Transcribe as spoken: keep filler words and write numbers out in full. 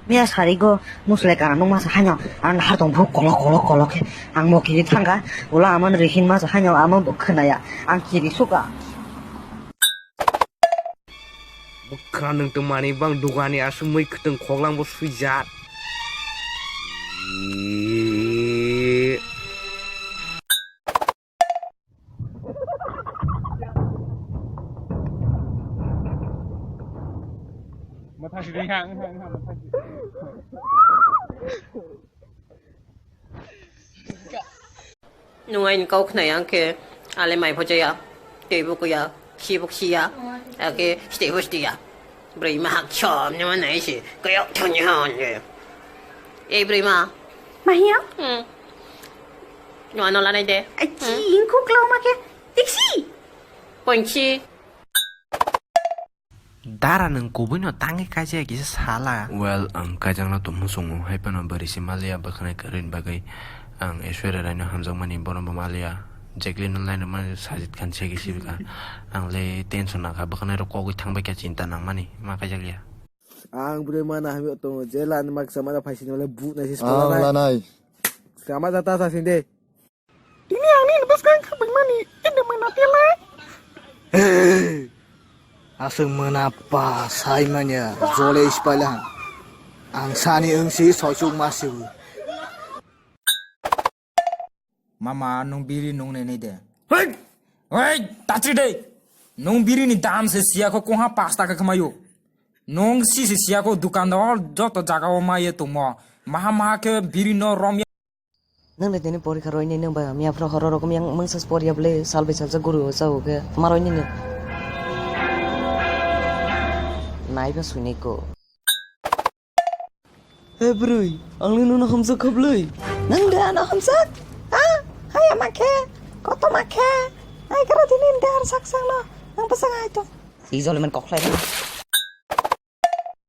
Miya sarigo muslai kana nung masa haino ang har tong buk kolok kolok kolok khe ang mo kiri thangka ulo amon rihin masa haino amo bo khwnaya ang kiri suka. Bwkha nwng tongmani bang dugani aswk mui kwtwng khoklang bo swijak. Nwng aini kok khnai ang khe ale mai pho chaya, tei bo kuya, si bo siya, ake stay bo stiya. Bwrwi ma hak chom ni ma nai si, kaya thani han le. Ei bwrwi ma. Mahiya? Hmm. Nwng ano lanai de. Ai chi, hmm, ingkuk lau ma khe. Tiksi. Ponchi. Dara nwng kubui no tangwi kaisa kisa sala. Well, ang kaijakno tongmung chungo, hai phano bwrwi se maliya bwkhanai kwrwini bagwi. Ang Aishwarya Rai no hamjakmani, bono bo maliya. Jacqueline no line rwmani Sajid Khan se kisi bwkha. Ang le tension nangkha, bwkhanai rok kogwi thangbai kha chinta nangmani, ma kaijakya. Ang bwrwi mana hamya tongo, jela ni maksa mana phaisini wale but nai se. Ang sala nai. Lanai. Sama jata sa sinde. Tini ang nini bwskang khabaimani, ede mana tela. Aswk mona pa saimanya, jole ispaila. Ang sani wngsi soisuk masibu. Mama, nwng biri nung nene de. Hei! Hei, tachri de. Nwng biri ni dam se siya ko koha pas taka kamayo. Nwng si se siya ko dukan dor joto jaga o maye tongmo. Maha maha ke biri no rom. Nwng le tini porikha roini nwng bai hamya phro horo rokom yang mungsa poriya bwle sal bai salsa guru o chao khe ma roini nwng. Naiba suinai ko. He bwrwi, ang le nono hamjak kha bwle. Nwng de ano hamjak? Ha? Haya ma khe? Koto ma khe? Ai kara tini de har sak sang no. Nwng bwsang ai to. Ijol men koklai.